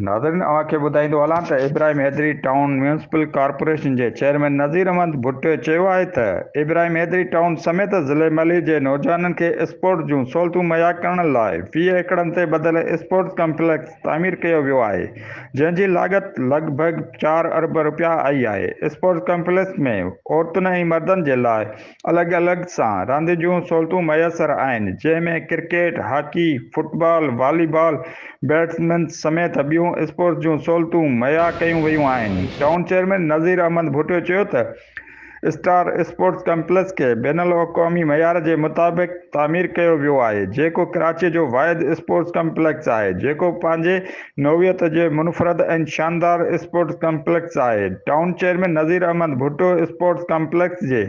ناظرين اوهان کي ٻڌائيندو هلان ته Ibrahim Hyderi town municipal corporation جي چيئرمين نذير احمد ڀٽو چيو آهي ته ابراهيم حيدري ٽائون سميت ضلعي ملير جي نوجوانن کي اسپورٽس جون سهولتون مهيا ڪرڻ لاء 20 ايڪڙن تي ٻڌل اسپورٽس ڪمپليڪس تعمير ڪيو ويو آهي جنهن جي لاڳت لڳ ڀڳ چار ارب رپيا آئي آهي اسپورٽس ڪمپليڪس ۾ عورتن ۽ مردن جي لاء الڳ الڳ سان راندين جون سهولتون ميسر آهن، جنهن ۾ cricket, hockey, football, volleyball, badminton سميت ٻيون اسپورٽس جون سهولتون مهيا ڪيون ويون آهن. ٽائون چيئرمين نذير احمد ڀٽو چيو ته اسٽار اسپورٽس ڪمپليڪس کي بين الاقوامي معيار جي مطابق تعمير ڪيو ويو آهي، جيڪو ڪراچي جو واحد اسپورٽس ڪمپليڪس آهي، جيڪو پنهنجي نوعيت جي منفرد ۽ شاندار اسپورٽس ڪمپليڪس آهي. Town chairman Nazir Ahmed Bhutto sports complex جي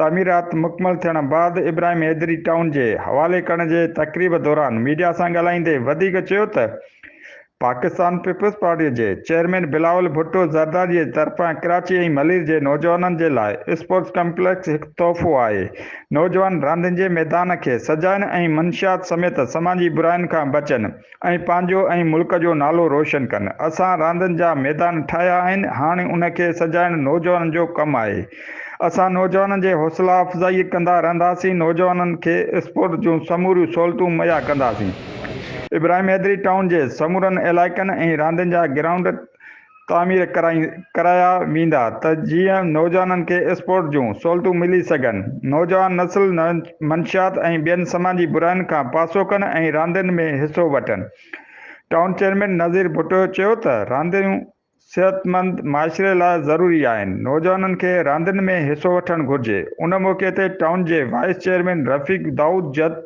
تعميرات مڪمل ٿيڻ بعد ابراهيم حيدري ٽائون جي حوالي ڪرڻ جي تقريب دوران ميڊيا سان ڳالهائيندي وڌيڪ چيو ته پاڪستان پيپلز پارٽي جي چيئرمين بلاول ڀٽو زرداري جي طرفان ڪراچي ۽ ملير جي نوجوانن جي لاء اسپورٽس ڪمپليڪس هڪ تحفو آهي، نوجوان راندين جي ميدان کي سجائن ۽ منشيات سميت سماجي براين کان بچن. ۽ پنهنجو ۽ ملڪ جو نالو روشن ڪن. اسان راندين جا ميدان ٺاهيا آهن، هاڻي ان کي سجائڻ نوجوانن جو ڪم آهي. اسان نوجوانن جي حوصلا افزائي ڪندا رهنداسين، نوجوانن کي اسپورٽس جون سموريون سهولتون مهيا ڪنداسين. ابراهيم حيدري ٽائون جي سمورن علائقن ۽ راندين جا گرائونڊ تعمير ڪرايا ويندا ته جيئن نوجوانن کي اسپورٽس جون سهولتون ملي سگهن، نوجوان نسل منشيات ۽ ٻين سماجي براين کان پاسو ڪن ۽ راندين ۾ حصو وٺن. ٽائون چيئرمين نذير ڀٽو چيو ته رانديون صحتمند معاشري لاء ضروري آهن، نوجوانن کي راندين ۾ حصو وٺڻ گهرجي. ان موقعي تي ٽائون جي vice chairman Rafiq Daud Jat,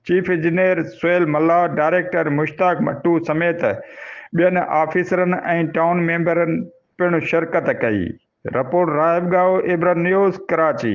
chief engineer Sohail Mallah, director Mushtaq Mattu سميت ٻين آفيسرن ۽ ٽائون ميمبرن پڻ شرڪت ڪئي. رپورٽ راهب ڳاهو، عبرت نيوز، ڪراچي.